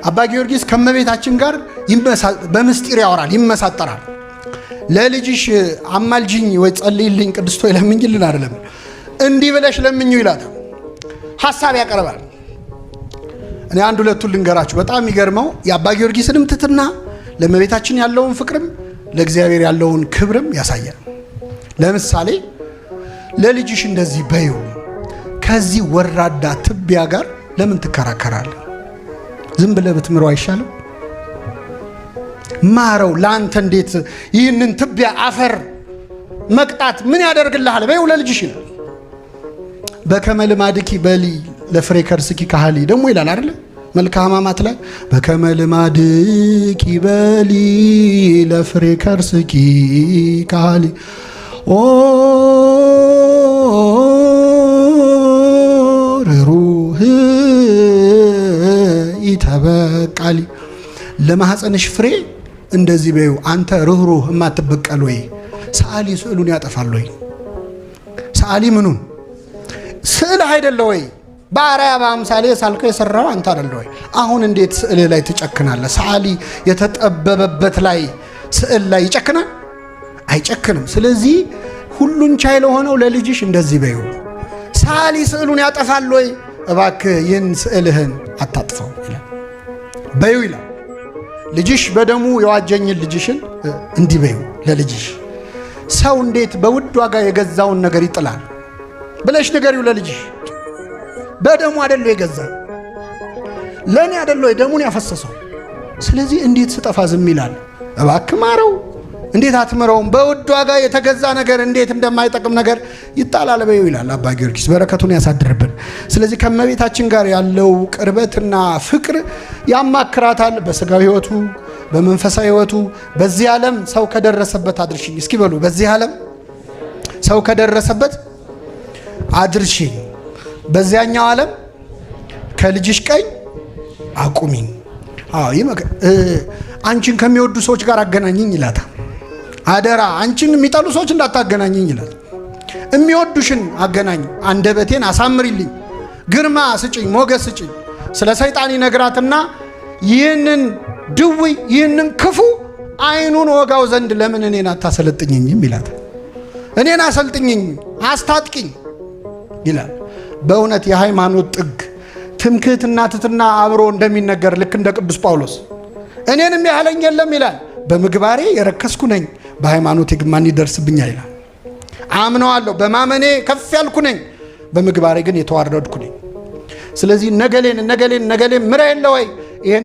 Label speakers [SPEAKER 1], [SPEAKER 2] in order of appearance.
[SPEAKER 1] አባ ጊዮርጊስ ከእመቤታችን ጋር በምስጢር ያወራል፣ ይመሳጠራል። ለልጅሽ አማልጅኝ ወይ ጸልይልኝ፣ ቅድስት ሆይ ለምኝልን አይደለም፣ እንዲህ ብለሽ ለምኙ ይላታል። ሐሳብ ያቀርባል። እኔ አንድ ሁለቱን ልንገራችሁ። በጣም የሚገርመው የአባ ጊዮርጊስንም ትትና ለእመቤታችን ያለውን ፍቅርም ለእግዚአብሔር ያለውን ክብርም ያሳያል። ለምሳሌ ለልጅሽ እንደዚህ በይው፣ ከዚህ ወራዳ ትቢያ ጋር ለምን ትከራከራለህ? ዝም ብለህ ብትምረው አይሻልም? ማረው። ለአንተ እንዴት ይህንን ትቢያ አፈር መቅጣት ምን ያደርግልሃል? በይው ለልጅሽ ይላል። በከመ ልማድኪ በሊ ለፍሬ ከርስኪ ካህሊ ደግሞ ይላል አይደለ? መልክአ ሕማማት ላይ በከመ ልማድኪ በሊ ለፍሬ ከርስኪ ካህሊ ኦ ርሩህ ኢተበቃሊ፣ ለማኅፀንሽ ፍሬ እንደዚህ በዩ፣ አንተ ርኅሩህ የማትበቀል ወይ? ሰዓሊ ስዕሉን ያጠፋል ወይ? ሰዓሊ ምኑን ስዕልህ አይደለ ወይ? በአርአያ በአምሳሌ ሳልከው የሰራው አንተ አይደለ ወይ? አሁን እንዴት ስዕልህ ላይ ትጨክናለህ? ሰዓሊ የተጠበበበት ላይ ስዕል ላይ ይጨክናል? አይጨክንም። ስለዚህ ሁሉን ቻይ ለሆነው ለልጅሽ እንደዚህ በዩ፣ ሰዓሊ ስዕሉን ያጠፋል ወይ? እባክህ ይህን ስዕልህን አታጥፈው ይላል። በዩ ይላል። ልጅሽ በደሙ የዋጀኝን ልጅሽን እንዲህ በዩ ለልጅሽ። ሰው እንዴት በውድ ዋጋ የገዛውን ነገር ይጥላል ብለሽ ንገሪው ለልጅሽ። በደሙ አይደለ የገዛ? ለእኔ አይደለ ደሙን ያፈሰሰው? ስለዚህ እንዴት ስጠፋ ዝም ይላል? እባክህ ማረው። እንዴት አትምረውም? በውድ ዋጋ የተገዛ ነገር እንዴት እንደማይጠቅም ነገር ይጣላል በይው ይላል አባ ጊዮርጊስ። በረከቱን ያሳድርብን። ስለዚህ ከእመቤታችን ጋር ያለው ቅርበትና ፍቅር ያማክራታል። በስጋዊ ሕይወቱ፣ በመንፈሳዊ ሕይወቱ። በዚህ ዓለም ሰው ከደረሰበት አድርሽኝ። እስኪ በሉ፣ በዚህ ዓለም ሰው ከደረሰበት አድርሽኝ፣ በዚያኛው ዓለም ከልጅሽ ቀኝ አቁሚኝ። አዎ፣ አንቺን ከሚወዱ ሰዎች ጋር አገናኝኝ ይላታል። አደራ አንቺን የሚጠሉ ሰዎች እንዳታገናኝኝ ይላል። የሚወዱሽን አገናኝ፣ አንደበቴን አሳምሪልኝ፣ ግርማ ስጭኝ፣ ሞገስ ስጭኝ። ስለ ሰይጣን ይነግራትና ይህንን ድውይ ይህንን ክፉ ዓይኑን ወጋው ዘንድ ለምን እኔን አታሰለጥኝኝም ይላታል። እኔን አሰልጥኝኝ፣ አስታጥቂኝ ይላል። በእውነት የሃይማኖት ጥግ ትምክህትና ትትና አብሮ እንደሚነገር ልክ እንደ ቅዱስ ጳውሎስ እኔንም ያህለኝ የለም ይላል። በምግባሬ የረከስኩ ነኝ፣ በሃይማኖቴ ግን ማን ይደርስብኛል ይላል። አምነዋለሁ፣ በማመኔ ከፍ ያልኩ ነኝ፣ በምግባሬ ግን የተዋረድኩ ነኝ። ስለዚህ ነገሌን ነገሌን ነገሌን ምራ የለ ወይ?